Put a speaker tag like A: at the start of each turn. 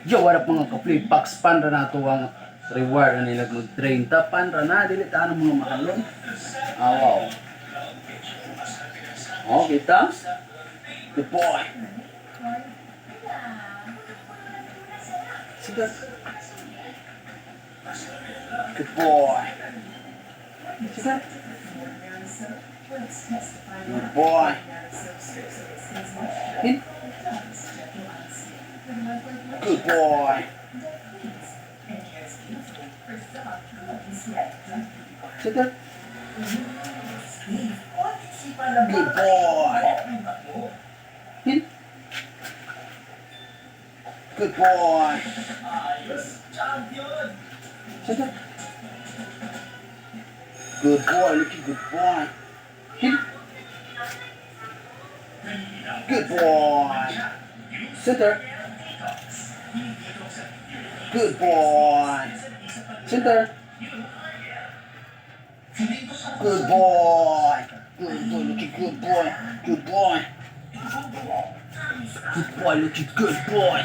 A: Yo, what up, mga ka-play? Paxpan ra nato ang reward na nila mag 30 pan ra na dili ta ano mga mahalon. Ah, wow. Oh, kita? Good boy. Sige. Good boy. Sige. Good boy. Hin. Good boy. Sit there. Good boy. Hin. Good boy. Sit there. Good boy. Look at good boy. Hin. Good boy. Sit there. Good boy. Center. Good boy. Good boy. Look at good boy. Good boy. Good boy. Look at good boy.